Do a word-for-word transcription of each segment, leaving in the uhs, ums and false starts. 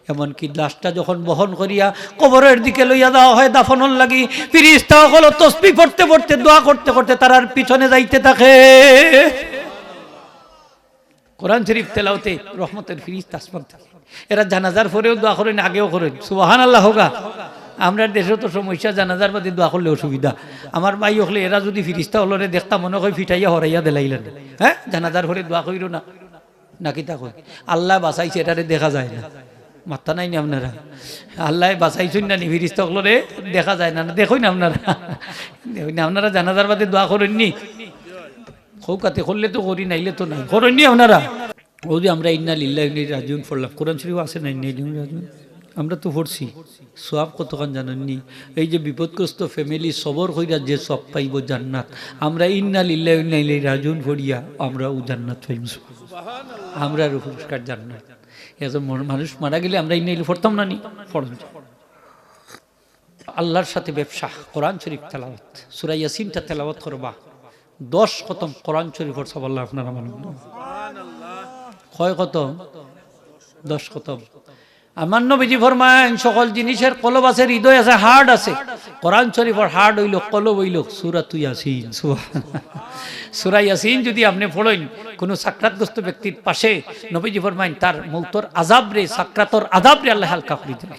এমনকি লাশটা যখন বহন করিয়া কবরের দিকে লইয়া যাওয়া হয় দাফনর লাগি, ফিরিস্তা অকল তসবিহ পড়তে পড়তে, দোয়া করতে করতে তারার পিছনে যাইতে থাকে। কোরআন শরীফ তেলাওতে রহমতের ফিরিস্তা আসমান থাকি। এরা জানাজার পরেও দোয়া করইন, আগেও করইন। সুবহানাল্লাহ কউক্কা। আমরার দেশো তো সমস্যা, জানাজার বাদে দোয়া করলে অসুবিধা। আমার ভাই অকলে, এরা যুদি ফিরিস্তা অকলরে দেখতা, মনে কয় ফিটাইয়া হরাইয়া দিলাইলা নে। হ্যাঁ, জানাজার পরে দোয়া কইরো না, না কিতা কয়? আল্লায় বাঁচাইছে, এটারে দেখা যায় না। মাত্তা নাই নি আপনারা? আল্লায় বাঁচাইছইন না নি, ফিরিস্তা অকলরে দেখা যায় না, না দেখইন আপনারা? দেখইন, আপনারা জানাজার বাদে দোয়া করইন নি? কউক্কা তে, করলে তো করি, নাইলে তো নাই। করইন নি আপনারা? অউ যে আমরা ইন্না লিল্লাহি ওয়া ইন্না ইলাইহি রাজিউন পড়লাম, কোরআন শরীফো আছে না ইন্না লিল্লাহি ওয়া ইন্না ইলাইহি রাজিউন? আমরা তো পড়ছি। সওয়াব কতখান জানইন নি? এই যে বিপদগ্রস্ত family সবর কইরা যে সওয়াব পাইবো জান্নাত, আমরা ইন্না লিল্লাহি ওয়া ইন্না ইলাইহি রাজিউন পড়িয়া আমরা অউ জান্নাত পাইমু। আমরারও পুরস্কার জান্নাত। একজন মন-, মানুষ মারা গেলে আমরা ইন্না লিল্লাহি পড়তাম না নি? পড়তাম। আল্লাহর সাথে ব্যবসা, কোরআন শরীফ তেলাওয়াত, সূরা ইয়াসিনটা তেলাওয়াত করবা, দশ খতম কোরআন শরীফর সওয়াব আল্লায় আপনারে আমারে দেইন। কয় খতম? দশ খতম। আমার নবীজি ফরমাইন, সকল জিনিসের কলব আছে, হৃদয় আছে, heart আছে। কোরআন শরীফর heart অইলো, কলব অইলো সূরাতু ইয়াসিন। সুবহানাল্লাহ। সূরা ইয়াসিন যুদি আপনে পড়ইন কুনু সাকরাতগ্রস্ত ব্যক্তির পাশে, নবীজি ফরমাইন, তার মউতর আযাবরে, সাকরাতর আযাবরে আল্লায় হালকা করি দিবা।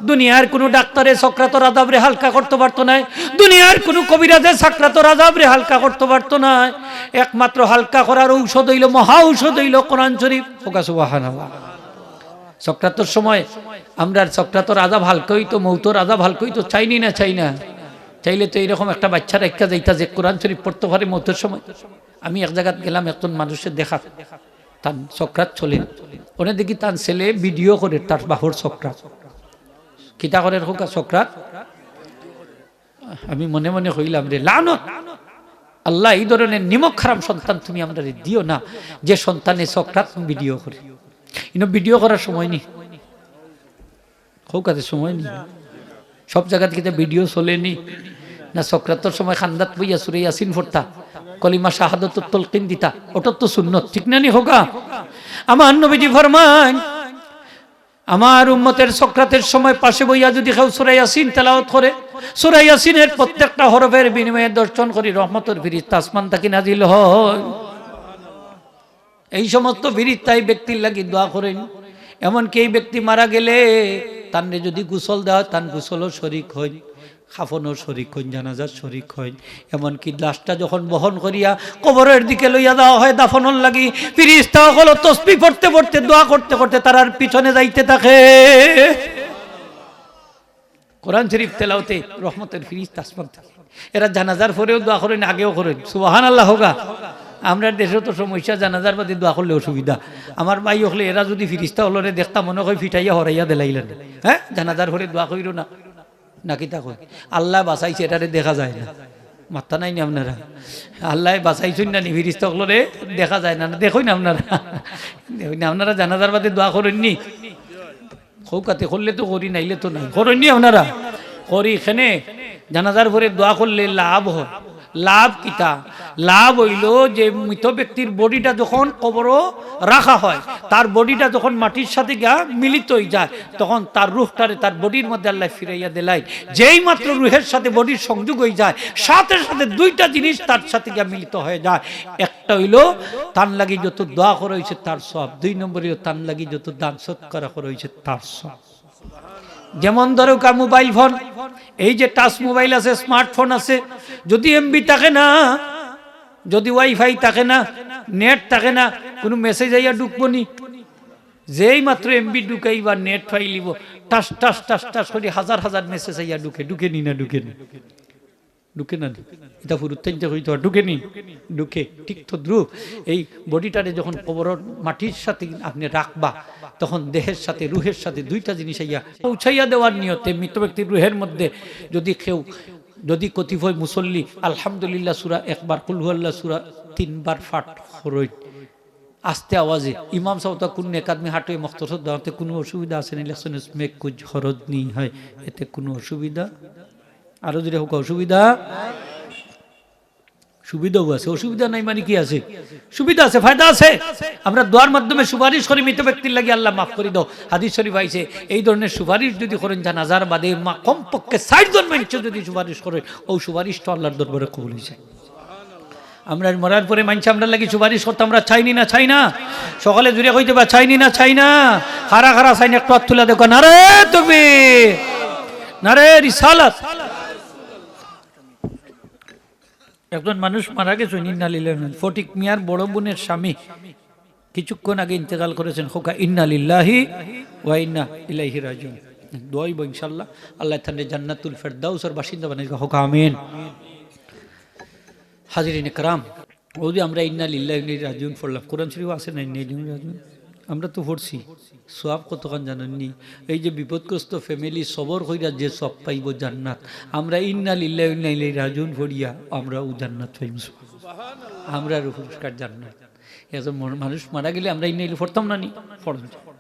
দুনিয়ার কুনু ডাক্তারে সাকরাতর আযাবরে হালকা করতো পারতো নায়, দুনিয়ার কুনু কবিরাজে সাকরাতর আযাবরে হালকা করতো পারতো নায়। একমাত্র হালকা করার ঔষধ অইলো, মহা ঔষধ অইলো কোরআন শরীফ। কউক্কা সুবহানাল্লাহ। সাকরাতর সময় আমরার সাকরাতর আযাব হালকা অইতো, মউতর আযাব হালকা অইতো, চাই নি না চাই না? চাইলে তো এইরকম একটা বাইচ্চা রাখিয়া যাইতা যে কোরআন শরীফ পড়তো পারে মউতর সময়। আমি এক জাগাত গেলাম, একজন মানুষরে দেখাত, তান সাকরাত চলে, অনে দেখি তান ছেলে video করে তার বাফর সাকরাত। কিতা করের কউক্কা? সাকরাত। আমি মনে মনে কইলাম, রে লানত, আল্লাহ, এই ধরনের নিমক হারাম সন্তান তুমি আমরারে দিও না, যে সন্তানে সাকরাত video করে। ইনো video করার সময় নি, কউক্কা তে সময় নি। সব জাগাত কিতা video চলে নি? না, সাকরাতর সময় কান্দাত বইয়া সূরা ইয়াসিন পড়তা, কলিমা শাহাদাতর তলকিন দিতা, ওটা তো সুন্নত, ঠিক না নি কউক্কা? আমার নবীজি ফরমাইন, আমার উম্মতের সাকরাতের সময় পাশে বইয়া যুদি কেউ সূরা ইয়াসিন তেলাওয়াত করে, সূরা ইয়াসিনের প্রত্যেকটা হরফের বিনিময়ে দশজন করি রহমতর ফিরিস্তা আসমান থাকি নাজিল হয়। এই সমস্ত ফিরিস্তায় ব্যক্তির লাগি দোয়া করইন। এমনকি এই ব্যক্তি মারা গেলে তানরে যুদি গোসল দেওয়া হয়, তান গোসলও শরিক হইন, কাফনও শরিক হইন, জানাজার শরিক হইন। এমনকি লাশটা যখন বহন করিয়া কবরের দিকে লইয়া যাওয়া হয় দাফনর লাগি, ফিরিস্তা অকল তসবিহ পড়তে পড়তে, দোয়া করতে করতে তারার পিছনে যাইতে থাকে। কোরআন শরীফ তেলাওতে রহমতের ফিরিস্তা আসমান থাকি। এরা জানাজার পরেও দোয়া করইন, আগেও করইন। সুবহানাল্লাহ কউক্কা। আমরার দেশো তো সমস্যা, জানাজার বাদে দোয়া করলে অসুবিধা। আমার ভাই অকলে, এরা যুদি ফিরিস্তা অকলরে দেখতা, মনে কয় ফিটাইয়া হরাইয়া দিলাইলা নে। হ্যাঁ, জানাজার পরে দোয়া কইরো না, না কিতা কয়? আল্লায় বাঁচাইছে, এটারে দেখা যায় না। মাত্তা নাই নি আপনারা? আল্লায় বাঁচাইছইন না নি, ফিরিস্তা অকলরে দেখা যায় না, না দেখইন আপনারা? দেখইন, আপনারা জানাজার বাদে দোয়া করইন নি? কউক্কা তে, করলে তো করি, নাইলে তো নাই। করইন নি আপনারা? করি। কেনে? জানাজার পরে দোয়া করলে লাভ হয়। লাভ কিতা? লাভ অইলো যে মৃত ব্যক্তির bodyটা যখন কবরো রাখা হয়, তার bodyটা যখন মাটির সাথে গিয়া মিলিত অইযায়, তখন তার রুহটারে তার bodyর মধ্যে আল্লায় ফিরাইয়া দিলাইন। যেই মাত্র রুহের সাথে bodyর সংযোগ অইযায়, সাথে সাথে দুইটা জিনিস তার সাথে গিয়া মিলিত হয়ে যায়। একটা অইলো তান লাগি যত দোয়া করা অইছে তার সওয়াব, দুই নম্বর অইলো তান লাগি যত দান সদকা করা অইছে তার সওয়াব। যেমন ধরউক্কা mobile phone, এই যে touch mobile আছে, smartphone আছে, যুদি MB থাকে না, যুদি Wi-Fi থাকে না, net থাকে না, কুনু message আইয়া ঢুকবো নি? যেই মাত্র MB ঢুকাইবা, net পাইলিবো, টাস টাস টাস টাস করি হাজার হাজার message আইয়া ঢুকে, ঢুকে নি না, ঢুকে নি? ঢুকে না নি? ইতা ফুরুত্তাইন্তে কইতো, ঢুকে নি? ঢুকে। ঠিক তদ্রূপ এই bodyটারে যখন কবরর মাটির সাথে আপনে রাখবা, তখন দেহের সাথে, রুহের সাথে দুইটা জিনিস আইয়া পৌঁছাইয়া দেওয়ার নিয়তে মৃত ব্যক্তির রুহের মধ্যে যুদি কেউ, যুদি কতিপয় মুসল্লি আলহামদুলিল্লাহ সূরা একবার, কুল হুয়াল্লাহ সূরা তিনবার পাঠ করইন আস্তে আওয়াজে, ইমাম সাব তো কুন নেক আদমি হাঁটে, মখতসর দাওয়াতে কুনু অসুবিধা আছে নি? লেখছইন, "ইসমে কুছ হরজ নেই হয়", এতে কুনু অসুবিধা? আরো জোরে কউক্কা, অসুবিধা? সুবিধাও আছে, অসুবিধা নাই মানে কি আছে? সুবিধা আছে, ফায়দা আছে। আমরা দোয়ার মাধ্যমে সুপারিশ করি মৃত ব্যক্তির লাগি, "আল্লাহ মাফ করি দাও।" হাদিস শরীফ আইছে, এই ধরনের সুপারিশ যদি করেন জানাজার বাদে, মা-, কমপক্ষে ষাট জন মানুষ যদি সুপারিশ করে, ও সুপারিশ তো আল্লাহর দরবারে কবুল হয়ে যায়। আমরা মরার পরে মানুষ আমরার লাগি সুপারিশ করতে আমরা চাইনি না, চাই না? সকালে জুড়ে কইতে বা চাইনি না, চাই না? খারা খারা চাইনি, একটু হাত তুলে দেখো, নারে তকবীর, নারে রিসালাত। একজন মানুষ মারা গেছেন, ইন্না লিল্লাহি ওয়া ইন্না ইলাইহি। ফটিক মিয়ার বড় বোনের স্বামী কিছুক্ষণ আগে ইন্তেকাল করেছেন। হোকা ইন্না লিল্লাহি ওয়া ইন্না ইলাইহি রাজিউন। দোয়া অইবো ইনশাআল্লাহ, আল্লাহ তাআলা জান্নাতুল ফেরদাউসের বাসিন্দা বানাইবা। হোকা আমিন। হাজিরিন একরাম, ওই যে আমরা ইন্না লিল্লাহি ওয়া ইন্না ইলাইহি রাজিউন পড়লাম, কোরআন শরীফ আছে না ইন্না লিল্লাহি ওয়া ইন্না ইলাইহি রাজিউন? আমরা তো পড়ছি। সওয়াব কতখান জানেননি? এই যে বিপদগ্রস্ত ফ্যামিলি সবর কইরা যে সওয়াব পাইবো জান্নাত, আমরা ইন্না লিল্লাহি ওয়া ইন্না ইলাইহি রাজিউন পড়িয়া আমরাও জান্নাত পাইমু। আমরারও পুরস্কার জান্নাত। একজন মন-, মানুষ মারা গেলে আমরা ইন্না লিল্লাহি পড়তাম না নি? পড়তাম।